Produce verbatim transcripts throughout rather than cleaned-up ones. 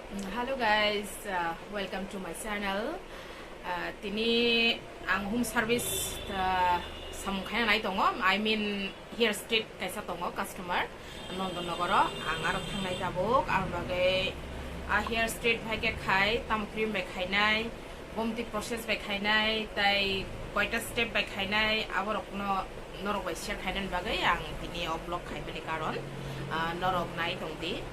Hello guys, uh, welcome to my channel. Uh, tini ang home service, uh, samung khaina nai tongo, I mean hair straight kaisa tongo customer Nondonogoro, ang aro thangnai tabuk, ang bagwi a hair straight bai khe khai, tamo cream bai khainai, Gomti process bai khainai, tai koita step bai khainai, aborokno norok bai share khainani bagwi ang tini o vlog khaimani karon, ah, norok nai tongdi,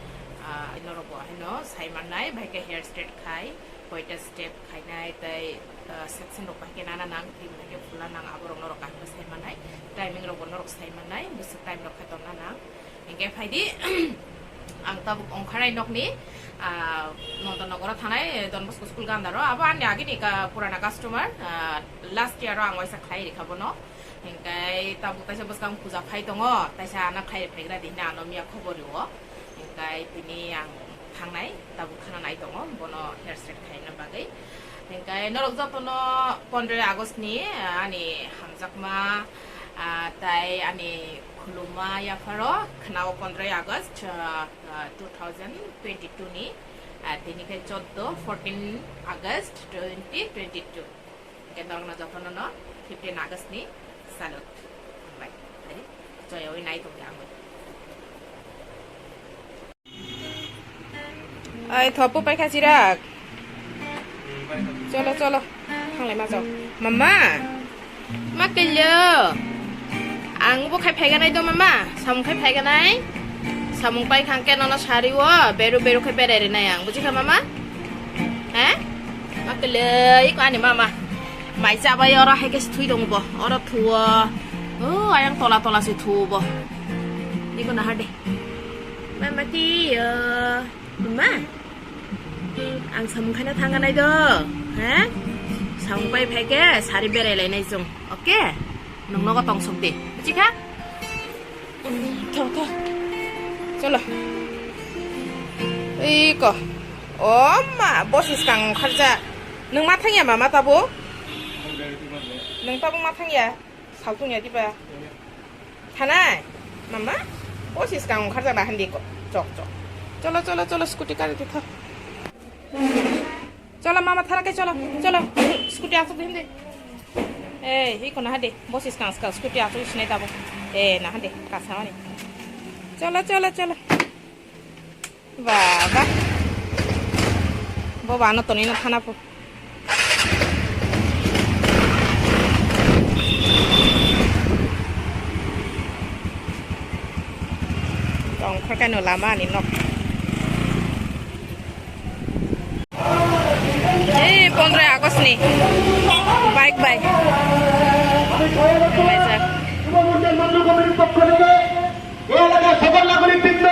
ah, norok bo haino sai mannai, bai khe hair straight khai, koita step khainai, tai, ah, section rok bai khe nana nang, cream bai khe phula nang, aborok norok kaham khe sai mannai, timing rok bo norok sai mannai, bwswk time rok khe tongna nang. Hingke phaidi, ang tabuk ongkharai nokni, ah, Nondonogoro thanai Don Bosco School gandaro. Abo ani agini ka-, purana customer, ah, last year o ang waisa khlai rikha bono. Hingke tabuk taisa bwskang puja phai tongo, taisa ano khlai phaigra di hina ano miya khobor rio. Hingke tini ang thangnai, tabuk khana nai tongo, bono hair straight khaina bagwi. Hingke norok jotono pondroi August ni, ah, ani hamjakma, ah, tai ani khuluma yapharo khwnao pondroi August, ah, ah, two thousand twenty-two ni, ah, tini khe choddo, fourteen August twenty twenty-two. Hingke norokno jotono no fifteen August ni salute. Hambai. Ari, joyoi nai tongdi ang bai. Ai, thopu paikha chirak. Cholo, cholo. Thanglai ma jao. Mama. Ma kello. Ang bo khai phaiganai do mama. Samung khai phaiganai. Samung pai khang ke nono sari o. Beru beru khai berai rinai ang. Buji kha mama? He? Ma kello. Iko ani mama. Mai chabai oro hai khe thui dong bo. Oro thuo. O, ayang tola tola se thuo bo. Iko nahar de. Mama tiyo. Ma, ang samung khaina thangna nai do, ha? Samung pai phai khe sari berai lai nai chwng, oke? Nwng nogo tong sok di, buji kha? Tho, tho. Cholo. Iko. O ma, boss iskang kharja. Nwng ma thangya mama tabuk? Nwng tabuk ma thangya? Saltung ya diba? Thanai? Mama? O siskang ongkhar jana handi ko. Chok, chok. Cholo, cholo, cholo, scooty kari titho. Cholo, mama thara ke cholo. Cholo. Scooty asuk hindi. Eh, hi ko na hadi. Bo siskang skang scooty asuk sinai tabo. Eh, na hadi. Kasa mani. Cholo, cholo, cholo. Baba. Bo bano toni no thana po. Tong kha kano lama ni nok. Ei, pondroi August ni bike bai. Laijak. এই এলাকার সকল নাগরিকবৃন্দ,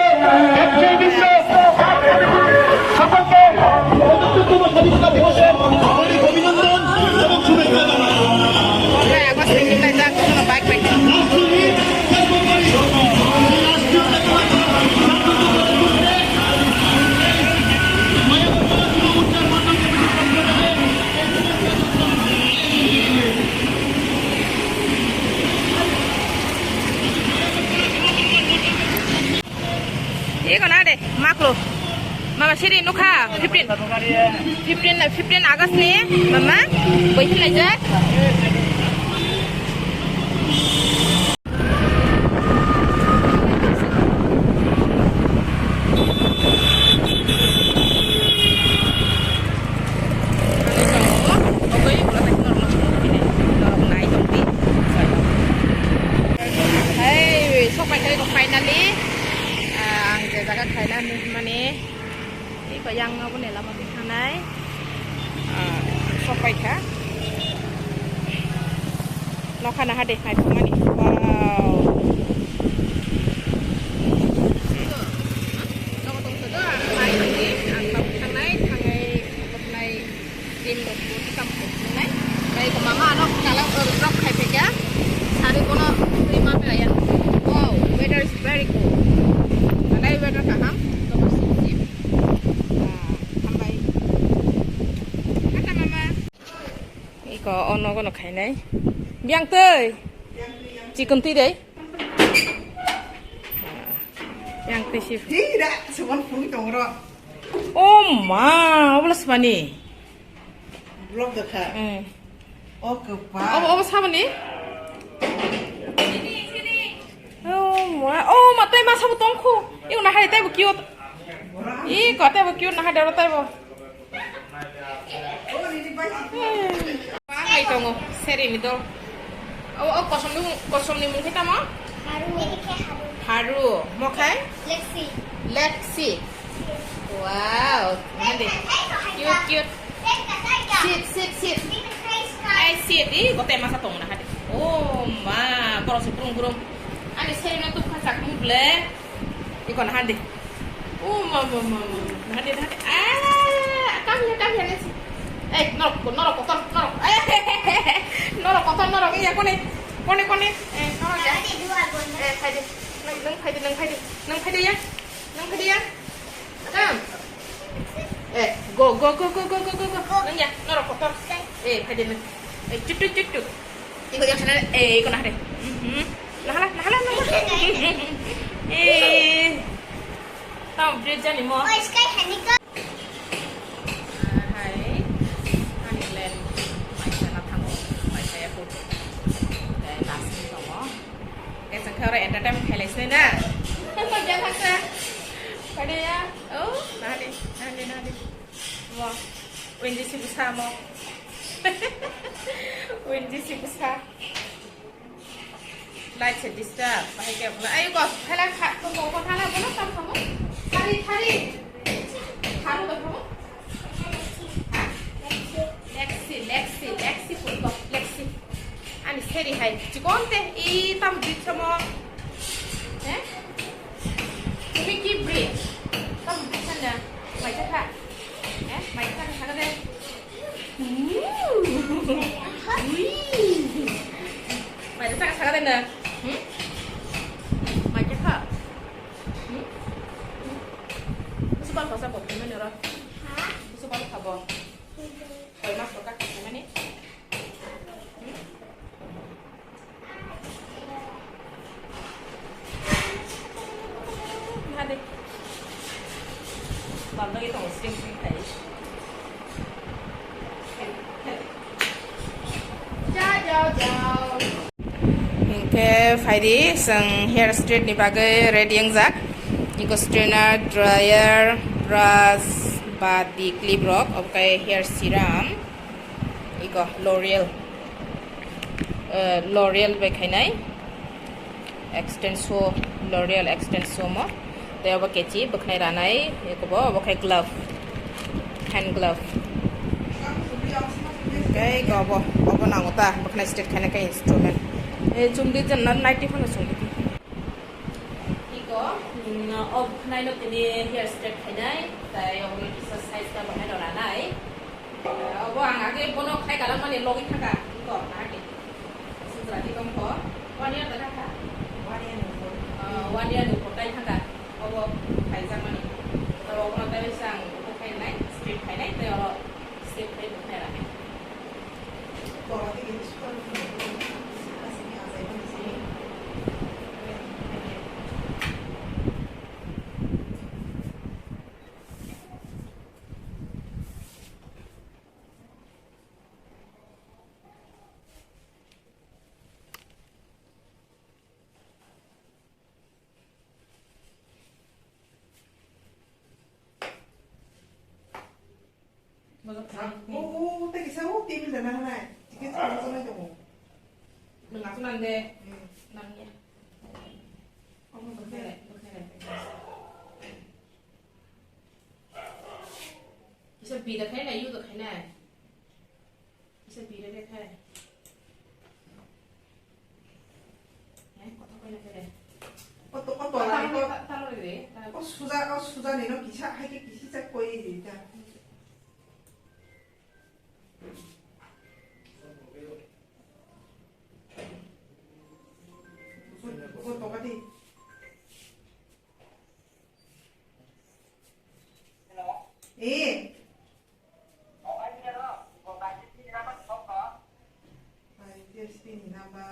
ব্যবসায়ীবৃন্দ, সকলকে পঁচাত্তরতম স্বাধীনতা দিবসের আন্তরিক অভিনন্দন এবং শুভেচ্ছা জানাই। Pondroi August ni laijak, kono bike bai. রাষ্ট্রহীন সর্বপরি রাষ্ট্রীয় চেতনা জাগ্রত করার জন্য মানবতা যুব মোর্চার মণ্ডল কমিটির পক্ষ থেকে Iko na de, maklo. Mama siri nukha, fifteen. Fifteen, fifteen August ni, mama, boisin laijak. Hai, sok pai kha, finally, ah, ang je jaga khaina nukmani, iko yang abo ni lama twi thangnai, ah, sok pai kha. Nokha naha de, naithokmani. Wow. Nogo tongthodo, ang mai tongdi, ang tabuk thangnai, thangnai, thangnai, gym rok bo tikam khainai. Bai ko mama ano kala rok khai phaikha. Sari bono twi ma phaia. Wow, weather is very good. Nalai weather kaham, lobo sip sip. Ah, hambai. Tata mama. Iko o nogo no khainai. Biang twi. Chikon twi dei. Biang twi si. Tira, suban phung tong ro. Oh ma, obo le swmani. Vlog dekha. Eh. O kwpa. Obo, obo sabani? Oh ma, oh ma, tei ma sabo tongkhu. Iko nahari tei bo cute. Iko tei bo cute nahari aro tei bo. Hai tongo, seri middle. O, o kosom ni, kosom ni mung khe tamo? Haru. Haru. Mo khai? Lexi. Lexi. Wow. Nande. Cute, cute. Sit, sit, sit. Ai, sit. Ih, gote masa tong na hade. Oh, ma. Borok se burung burung. Ani seri no tuk kha chak mung ble. Iko na hande. Oh, ma, ma, ma, ma. Na hande, na hande. Ah, come here, come here. Let's see. Eh, norok, norok, kotor, norok. Eh, norok, kotor, norok. Iya, kone, kone, kone. Eh, norok ya. Eh, khai de. Nang, nang khai de, nang khai de. Nang khai de ya. Nang khai de ya. Come. Eh, go, go, go. Nang ya, norok, kotor. Eh, khai de nang. Eh, chutu, chutu. Iko yang sana, eh, iko nahare. Mhm. Nahala, nahala, nahala. Eh. Tamo bread jani mo. Oh, sky honeycomb. Ah, hai. Ani plan. Maisa na thango. Maisa ya photo. Eh, last ni tongo. Kaisa khe oro entertainment khailai sinai na. Kya thaksa? Kade ya? Oh, nahale, nahale, nahale. Mo. Wendy si busa mo. Wendy si busa. Light se disturb. Bahai khe bula. Ayo kok, thala kha, kok, kok, thala bula, tam kamu. Thari, thari. Tharu da kamu. Lexi, Lexi, Lexi, pun kok, Lexi. Ani seri hai. Chikon te, i tam bit samo. Eh? Tumi ki breed? Tam bit sana. Mai ta kha. Eh? Mai ta kha kha de. Mai ta saka saka tenda. Hmm? Mai ta kha. Hmm? Busu pal kosa bo phai mani ro. Busu pal kha bo. Koi mas ko ka phai mani. Hmm? Hadi. Bangdagi tongo sing sing khai. Jao, jao, jao. Hinkhe phaidi, chwng hair straight ni bagwi ready wngjak. Iko strainer, dryer, brush, ba di clip rok, obo khe hair serum. Iko L'Oreal, eh, L'Oreal bai khainai extenso, L'Oreal extenso mo. Tei obo kechi bwkhnai ranai, iko bo obo khai glove, hand glove. Tei iko obo, obo nango ta, bwkhnai state khaina khe instrument. Eh, chumdi jan na ninety phano chumdi. Iko, mm, o bwkhnai no tini hair state khainai, tei obo kisa size ta bwkhnai no ranai. Obo ang age bono khai kalamani logi thangkha, iko, age. Sujra ti tongkho, one year da thangkha? One year ni upor. Ah, one year ni upor tai thangkha. Obo khaijakmani. Tei obono tei sang obo khainai, straight khainai, tei oro step khai bo khairani. Tola tei khe sukha rwkha. O, o, o, tei kisa o table da nang nai. Ticket sa sa nai tongo. Nang aku nang de. Hmm. Nang ya. Omo bwkhe, bwkhe. Kisa bida khai nai, yu da khai nai. Kisa bira de khai. Eh, kotha koi na kere. O to, o to lai ko. Ta, ta lo re, ta. O suja, o suja ni no kisa hai ke kisi cha koi ri ta. O, o to ka di. Eh. Ai, J S P ni number.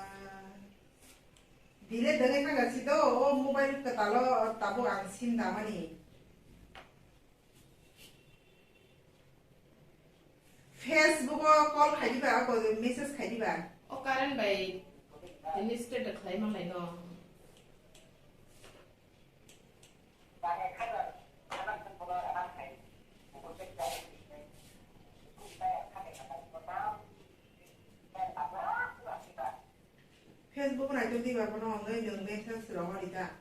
Bile dengwi thangkha si do, o mobile kwtalo tabuk ang sim damani. Facebook o call khai diba, abo message khai diba. O current bai tini state khlai manlai no. Facebook nai tong diba, bono hwnwi nwng message rohor ita.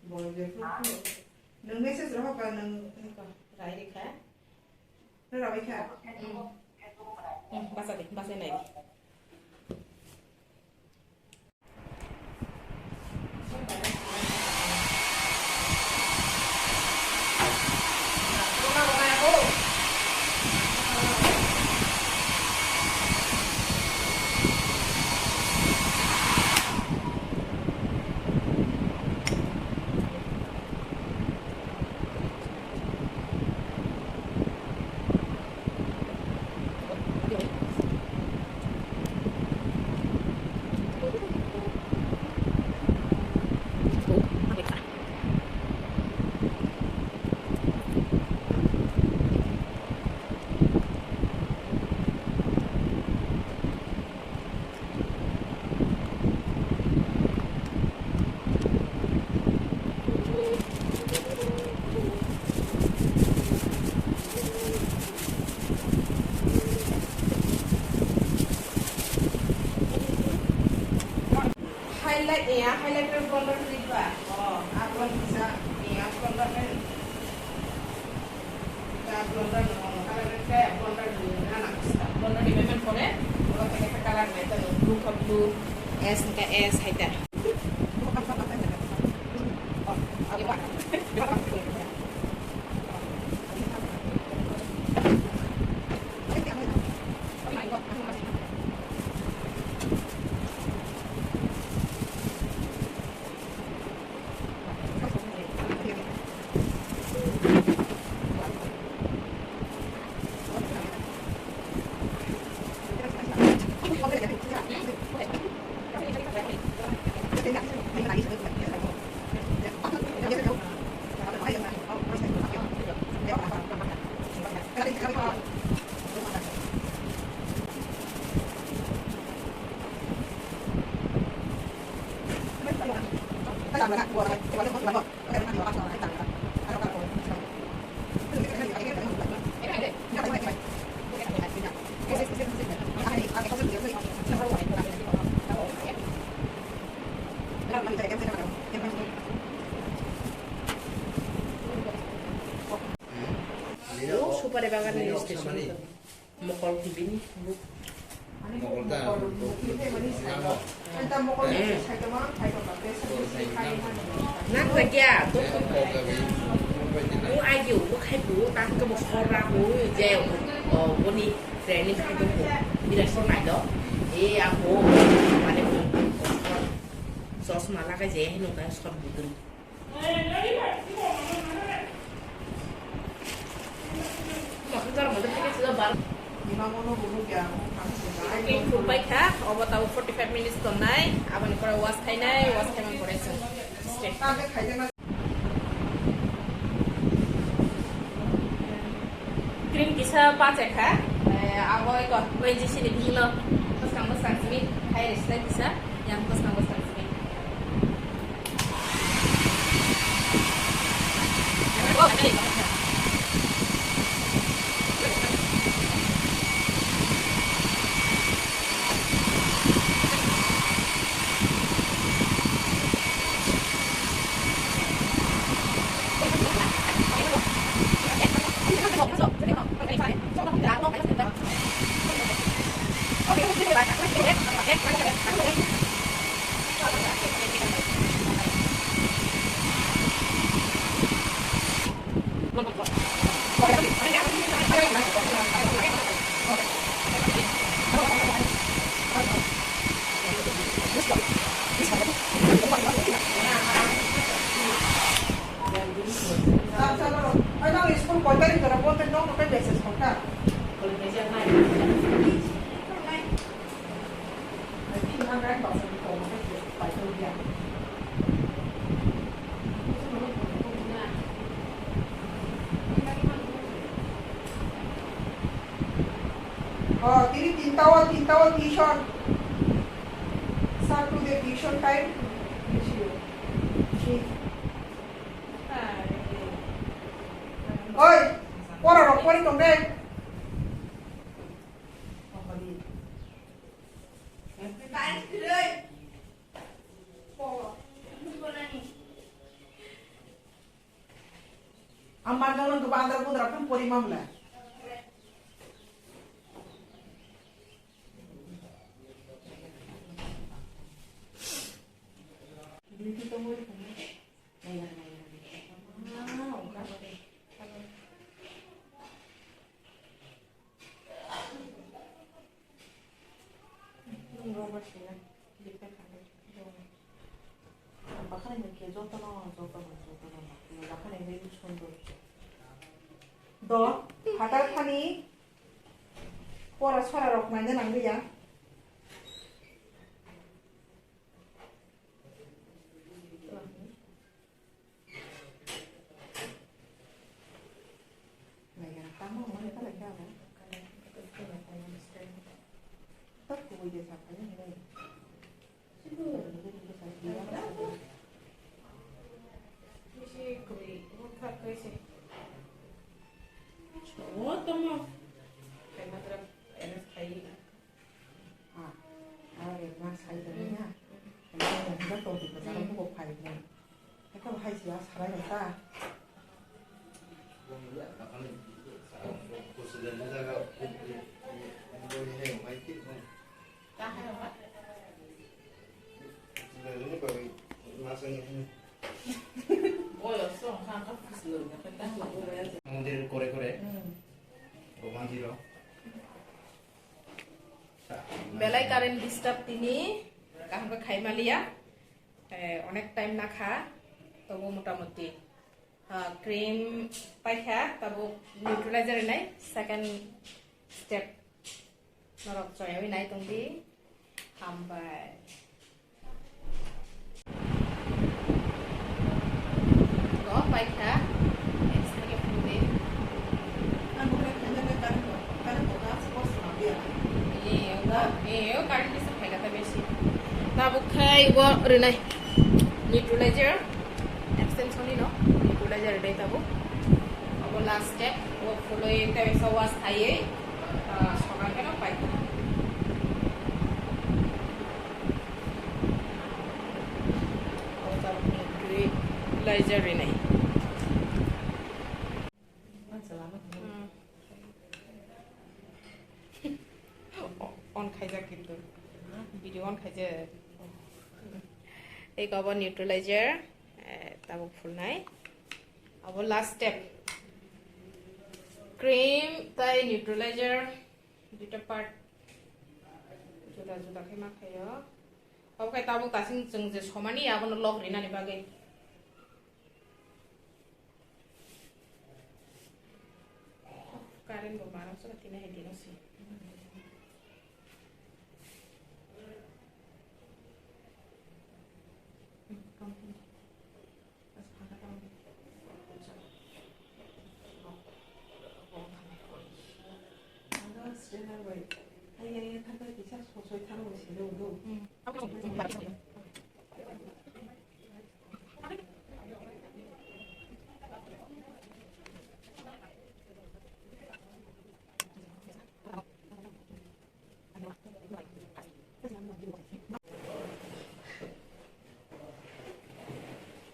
Bo je phuru phuru. Nwng message rohor ba nwng rai rikha. Nwng rai kha. Hmm. Hmm, basa de, basa nai de. Highlight ya, highlighter blender ni ba. Oh, ablon bisa ya, blender ni. Blender ni, blender ni payment kore, obo khe khe color nai tong, blue khe blue, ash khe ash hai ta. Supari bagan ni station. Mokol bini buk. Mokol ta. Nang ta kya? Bu ayo, bu khai bu, tang ke bu khora bu, je, oh, bu ni training khai bu, bu. Bira si mai do. Eh, aku, mane bu, chosma lagai je, hino ta sot bu dun. King food bai kha, obo tabo forty five minutes tongnai, aboni pore wash khainai, wash khaimani pore chwng stay. Cream kisa pache kha, eh, abo eko O N G C ni bhingno bwskang bwskang simi khai rwsnai kisa, yang bwskang bwskang simi. Oh, tini tinta o, tinta o tuition. Sir, today tuition time. Oi, pora rok pori tong de. Ang manjak nang kebo andra kudra phang pori mamla. Nwng rubber sina, lipna kha de. Bakhani nwng khe jotono, jotono, jotono, bakhani nwng sundor. Do, phatar thani pora sora rok naina nang liya. Ah, ah, eh, ma sai tong ya. Kaitor hai siya sarai ta. Mondir kore kore. Romanti ro. Belai current disturb tini, kaham khe khai maliya. Eh, onek time nakha, tobo motamuti. Ah, cream paikha, tabuk neutralizer rinai, second step. Norok choyawi nai tongdi. Hambai. Go paikha. Next lagi phone de. Iyo, iyo, current bisa phaikha ta besi. Tabuk khai go rinai. Neutralizer. Extension ni no. Neutralizer rinai tabuk. Abo last step. Go fuloi ta bisa wash khaiwi. Ah, sokan khe no paikha. Laser rinai. Hmm. On khaijak kintu. Video on khaijak. Eko abo neutralizer, eh, tabuk phulnai. Abo last step. Cream tai neutralizer. Duita part juda juda khe ma khaio. Obo khe tabuk tasing chwng je somani abono log rinani bagwi. Current bo manang sora tini hai dino si.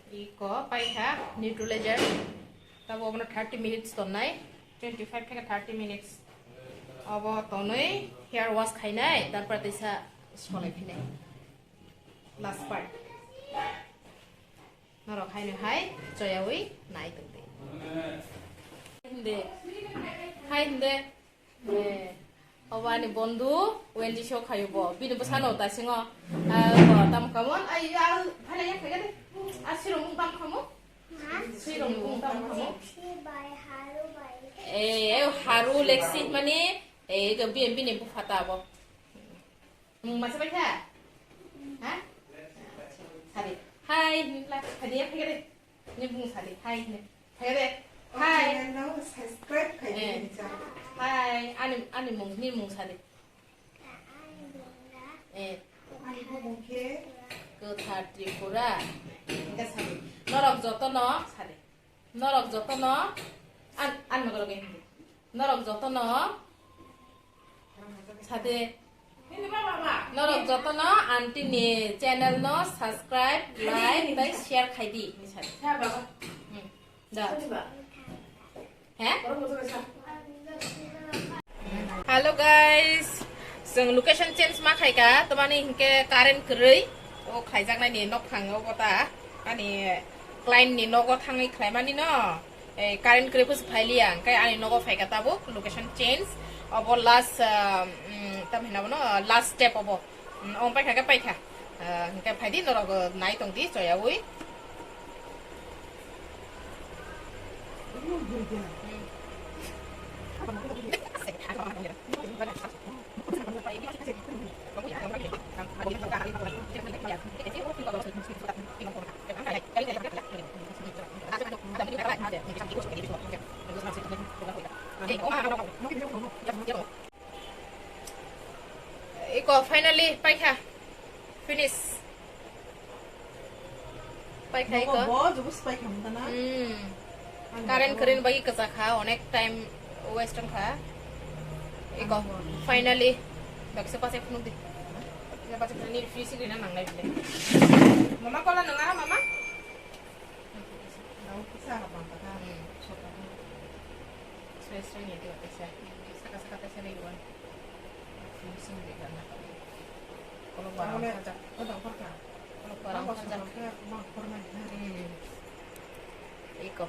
Iko paikha neutralizer. Tabo obono thirty minutes tonnai, twenty five theke thirty minutes. Obo tonwi hair wash khainai, tarpore teisa solai phinai. Last part. Norok haino hai choyawi nai tongdi. Hinde. Hai hinde. Eh, obo ani bondhu, Wendy show khayo bo. Bini bwsano ta singo. Ah, bo tam kamo. Ai, ah, phala ya khaga de. Ah, sirong mung tam kamo. Sirong mung tam kamo. Eh, eh, haru Lexi mani, eh, bini, bini bupha ta bo. Mung masa bai kha? Ha? Sadi. Hai, hini pla, sadi ya, phai de. Ni bung sadi, hai, hini. Phai de. Hai. Channel no subscribe khai di, eh, ni channel. Hai, ani, ani Mung, ni mung sadi. Eh. Kwthar Tripura. Norok jotono sadi. Norok jotono an, an nogoro ge hindi. Norok jotono sade. Norok jotono aunty ni channel no subscribe, like, tei share khai di ni sade. Hmm. Da. He? Hello guys, chwng location change ma khaika, tamani hinkhe current kwrwi, o khaijaknai ni nok thang o bota, ani client ni nogo thangwi khlaimani no, ei current kwrwi phus phailiya, hinkhe ani nogo phaika tabuk, location change, obo last, ah, mm, tam hinabo no, last step obo. Mm, ong paikha khe paikha. Ah, hinkhe phaidi norok, ah, nai tongdi choyaui. Iko finally paikha. Finish. Paikha iko. Bo jubu spai kham tana. Hmm. Current current bagi kwchak kha, onek time waste wng kha. Iko finally baksa pache phunuk di. Ya pache phunuk ni free sigri na nangnai bile. Mama kola nang ara mama? Daun kisa hapang kata. Hmm. Soi soi ni dia kisa. Saka saka kisa ni wan. Sing sing dia kan. Kalau barang kerja. Kalau barang kerja. Hmm. Iko.